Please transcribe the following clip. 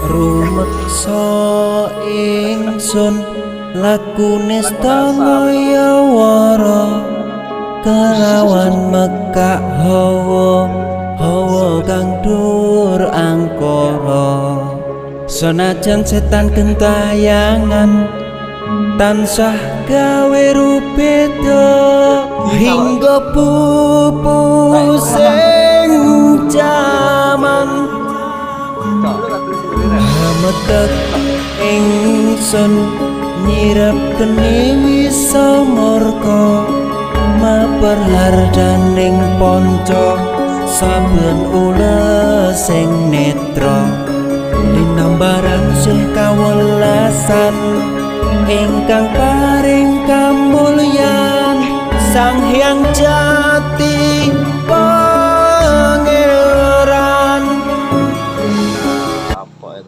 Rumeksa ingsun lakune stangaya wara kelawan mekak hawa hawa kang dur angkara. Senajan setan gentayangan tansah gawe rubeda hingga pupus sing jaman. Hametek ingsun nyirep geni wisa murka maper hardaning ponco saben ules sing netra linambaran sih kawelasan ingkang paring kamulyan Sang Hyang Jati.